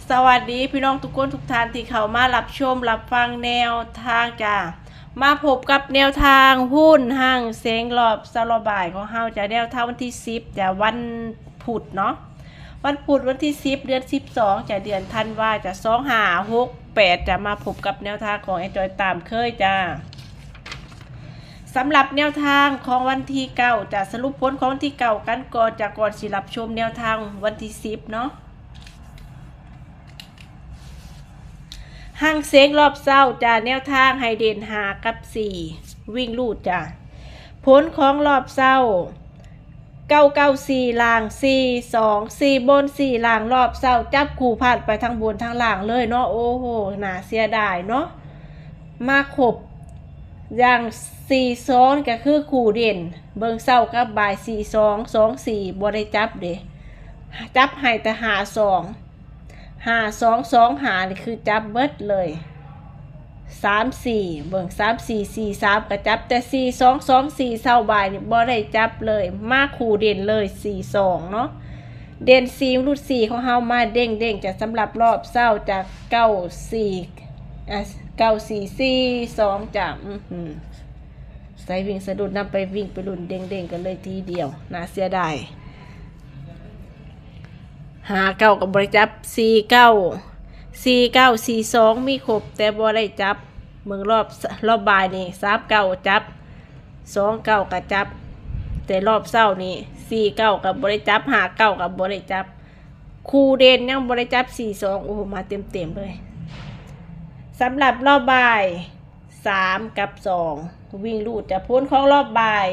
ສະຫວັດດີພີ່ນ້ອງທຸກຄົນທຸກທ່ານທີ່ເຂົ້າມາຮັບຊົມຮັບຟັງແນວທາງຈ້າ. ມາພົບກັບແນວທາງຫຸ້ນຮັ່ງເສັງລອບເຊົ້າລອບບ່າຍຂອງເຮົາຈ້າ, ແນວທາງວັນທີສິບຈ້າ, ວັນພຸດເນາະ, ວັນພຸດວັນທີສິບ ເດືອນສິບສອງຈ້າ, ເດືອນທັນວາຈ້າ, ສອງຫ້າຫົກແປດຈ້າ. ມາພົບກັບແນວທາງຂອງແອດຈອຍຕາມເຄີຍຈ້າ. ສຳລັບແນວທາງຂອງວັນທີເກົ້າຈ້າ, ສະຫຼຸບຜົນຂອງວັນທີເກົ້າກັນກ່ອນຈ້າ, ກ່ອນຊິຮັບຊົມແນວທາງວັນທີສິບເນາະ. ຮັ່ງເສັງລອບເຊົ້າຈ້າ, ແນວທາງໃຫ້ເດັ່ນຫ້າກັບສີ່ ວິ່ງຮູດຈ້າ. ຜົນຂອງລອບເຊົ້າ ເກົ້າເກົ້າສີ່ລ່າງ ສີ່ສອງສີ່ບົນສີ່ລ່າງ, ລອບເຊົ້າຈັບຄູ່ພາດໄປທັງບົນທັງລ່າງເລີຍເນາະ. ໂອ້ໂຫ ໜ້າເສຍດາຍເນາະ, ມາຄົບຢ່າງສີ່ສອງນີ້ກໍຄືຄູ່ເດັ່ນ, ເບິ່ງເຊົ້າກັບບ່າຍ ສີ່ສອງ ສອງສີ່ ບໍ່ໄດ້ຈັບເດ້, ຈັບໃຫ້ແຕ່ຫ້າສອງ ຫ້າສອງ ສອງຫ້ານີ້ຄືຈັບເບິດເລີຍ. ສາມສີ່ ເບິ່ງ ສາມສີ່ ສີ່ສາມ ກໍຈັບແຕ່ ສີ່ສອງ ສອງສີ່ ເຊົ້າບ່າຍນີ້ບໍ່ໄດ້ຈັບເລີຍ, ມາຄູ່ເດັ່ນເລີຍ ສີ່ສອງເນາະ. ເດັ່ນສີ່ ລຸດສີ່ຂອງເຮົາມາເດັ່ງໆ ຈາກສຳລັບລອບເຊົ້າຈາກ ເກົ້າສີ່ ອ່າ ເກົ້າສີ່ ສີ່ສອງ ຈາກ ອື ໃສ່ວິ່ງສະດຸດນຳໄປ, ວິ່ງໄປລຸ້ນເດັ່ງໆກັນເລີຍທີດຽວ, ໜ້າເສຍດາຍ. ຫ້າເກົ້າກໍບໍ່ໄດ້ຈັບ, ສີ່ເກົ້າ ສີ່ເກົ້າ ສີ່ສອງ ມີຄົບແຕ່ບໍ່ໄດ້ຈັບ. ເບິ່ງລອບ ລອບບ່າຍນີ້ ສາມເກົ້າ ຈັບ, ສອງເກົ້າ ກໍຈັບ, ແຕ່ລອບເຊົ້ານີ້ ສີ່ເກົ້າ ກໍບໍ່ໄດ້ຈັບ, ຫ້າເກົ້າ ກໍບໍ່ໄດ້ຈັບ. ຄູ່ເດັ່ນຍັງບໍ່ໄດ້ຈັບ ສີ່ສອງ ໂອ້ໂຫ ມາເຕັມໆເລີຍ. ສຳລັບລອບບ່າຍ ສາມກັບສອງ ວິ່ງຮູດຈາກຜົນຂອງລອບບ່າຍ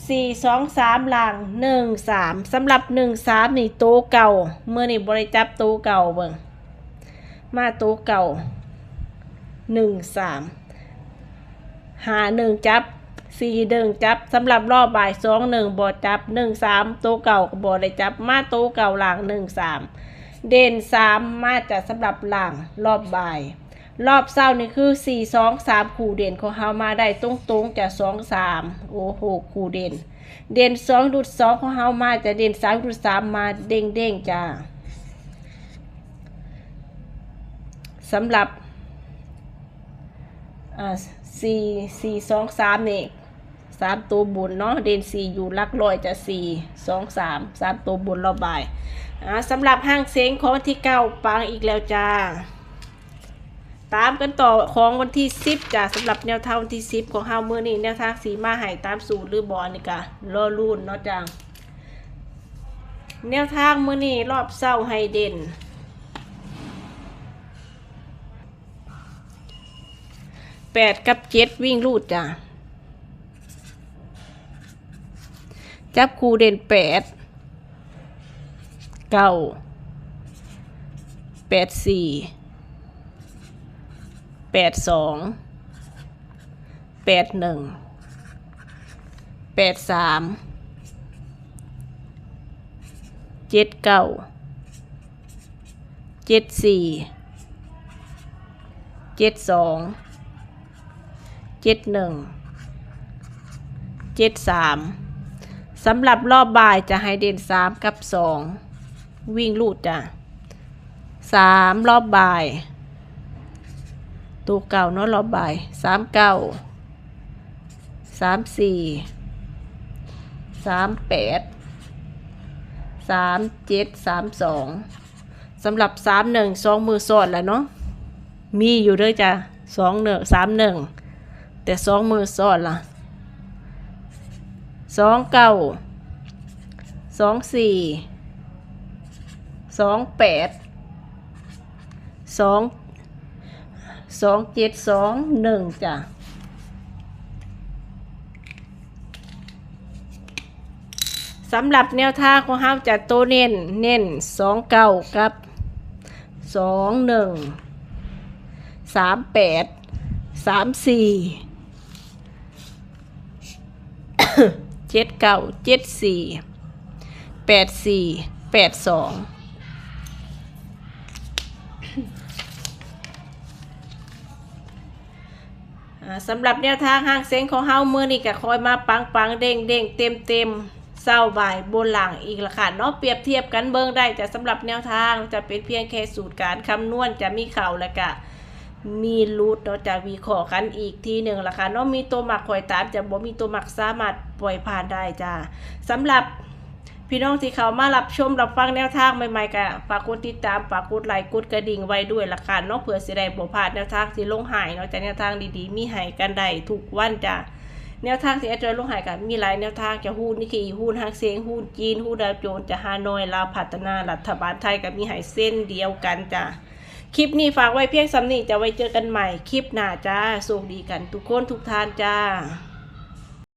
ສີ່ສອງສາມ ລ່າງ ໜຶ່ງສາມ. ສຳລັບ ໜຶ່ງສາມ ນີ້ໂຕເກົ່າ, ມື້ນີ້ບໍ່ໄດ້ຈັບໂຕເກົ່າ, ເບິ່ງ ມາໂຕເກົ່າ ໜຶ່ງສາມ. ຫ້າໜຶ່ງ ຈັບ, ສີ່ໜຶ່ງ ຈັບ. ສຳລັບລອບບ່າຍ ສອງໜຶ່ງ ບໍ່ຈັບ, ໜຶ່ງສາມ ໂຕເກົ່າກໍບໍ່ໄດ້ຈັບ, ມາໂຕເກົ່າ ລ່າງ ໜຶ່ງສາມ. ເດັ່ນສາມ ມາຈາກສຳລັບລ່າງລອບບ່າຍ. ລອບເຊົ້ານີ້ຄື ສີ່ສອງສາມ ຄູ່ເດັ່ນຂອງເຮົາມາໄດ້ຕົງໆ ຈາກ ສອງສາມ. ໂອ້ໂຫ ຄູ່ເດັ່ນ, ເດັ່ນສອງ ຫຼຸດສອງຂອງເຮົາມາຈາກເດັ່ນສາມ ຫຼຸດສາມ ມາເດັ່ງໆ ຈາກ ສຳລັບ ອ່າ ສີ່ ສີ່ສອງສາມ ນີ້ ສາມໂຕບົນເນາະ, ເດັ່ນສີ່ຢູ່ຫຼັກຮ້ອຍຈາກ ສີ່ສອງສາມ ສາມໂຕບົນລອບບ່າຍ. ອ່າ ສຳລັບຮ່າງເສັງຂອງວັນທີເກົ້າ ປັງອີກແລ້ວຈ້າ. ຕາມກັນຕໍ່ຂອງວັນທີສິບຈ້າ. ສຳລັບແນວທາງວັນທີສິບຂອງເຮົາມື້ນີ້ ແນວທາງຊິມາໃຫ້ຕາມສູດຫຼືບໍ່ ອັນນີ້ກະລໍລຸ້ນເນາະຈ້າ. ແນວທາງມື້ນີ້ລອບເຊົ້າໃຫ້ເດັ່ນ ແປດກັບເຈັດ ວິ່ງຮູດຈ້າ. ຈັບຄູ່ເດັ່ນ ແປດ ເກົ້າ ແປດສີ່ ແປດສອງ ແປດໜຶ່ງ ແປດສາມ ເຈັດເກົ້າ ເຈັດສີ່ ເຈັດສອງ ເຈັດໜຶ່ງ ເຈັດສາມ. ສຳລັບລອບບ່າຍຈະໃຫ້ເດັ່ນ ສາມກັບສອງ ວິ່ງຮູດຈ້າ. ສາມ ລອບບ່າຍ ໂຕເກົ່າເນາະ ລອບບ່າຍ ສາມເກົ້າ ສາມສີ່ ສາມແປດ ສາມເຈັດ ສາມສອງ. ສຳລັບ ສາມໜຶ່ງ ສອງມື້ຊ້ອນລະເນາະ, ມີຢູ່ເດີຈ້າ ສອງໜຶ່ງ ສາມໜຶ່ງ ແຕ່ສອງມື້ຊ້ອນລະ. ສອງເກົ້າ ສອງສີ່ ສອງແປດ ສອງ ສອງເຈັດ ສອງໜຶ່ງ ຈ້າ. ສຳລັບແນວທາງຂອງເຮົາຈະໂຕເນັ້ນ ເນັ້ນ ສອງເກົ້າ ກັບ ສອງໜຶ່ງ ສາມແປດ ສາມສີ່ ເຈັດເກົ້າ ເຈັດສີ່ ແປດສີ່ ແປດສອງ. ອ່າ ສຳລັບແນວທາງຮ່າງເສັງຂອງເຮົາມື້ນີ້ກໍຄ່ອຍມາປັງໆ ເດັ່ງໆ ເຕັມໆ. ເຕົ້າບ່າຍບົນຫຼັງອີກລະຄັນເນາະ. ປຽບທຽບກັນເບິ່ງໄດ້ຈະ ສຳລັບແນວທາງຈະເປັນພຽງແຄ່ສູດການຄຳນວນ ຈະມີເຂົ້າ ແລະກະມີຫຼຸດເນາະ ຈະວິເຄາະກັນອີກທີໜຶ່ງລະຄັນເນາະ. ມີໂຕມັກຂ້ອຍຕາມ ຈະບໍ່ມີໂຕມັກສາມາດປ່ອຍຜ່ານໄດ້ຈ້າ. ສຳລັບພີ່ນ້ອງທີ່ເຂົ້າມາຮັບຊົມຮັບຟັງແນວທາງໃໝ່ໆ ກະຝາກກົດຕິດຕາມ ຝາກກົດໄລ ກົດກະດິ່ງໄວ້ດ້ວຍລະກັນເນາະ ເພື່ອຊິໄດ້ບໍ່ພາດແນວທາງທີ່ລົງໃຫ້ເນາະ. ຈະແນວທາງດີໆມີໃຫ້ກັນໄດ້ທຸກວັນຈ້າ. ແນວທາງທີ່ແອດຈອຍລົງໃຫ້ກະມີຫຼາຍແນວທາງ ຈະຫຸ້ນນິກເຄອີ ຫຸ້ນຮັງເຊັງ ຫຸ້ນຈີນ ຫຸ້ນດາວໂຈນ ຈະຮານອຍ ລາວພັດທະນາ ລັດຖະບານໄທກະມີໃຫ້ເຊັ່ນດຽວກັນຈ້າ. ຄລິບນີ້ຝາກໄວ້ພຽງສ່ຳນີ້ ຈະໄວ້ເຈີກັນໃໝ່ຄລິບໜ້າຈ້າ. ໂຊກດີກັນທຸກຄົນທຸກທ່ານຈ້າ.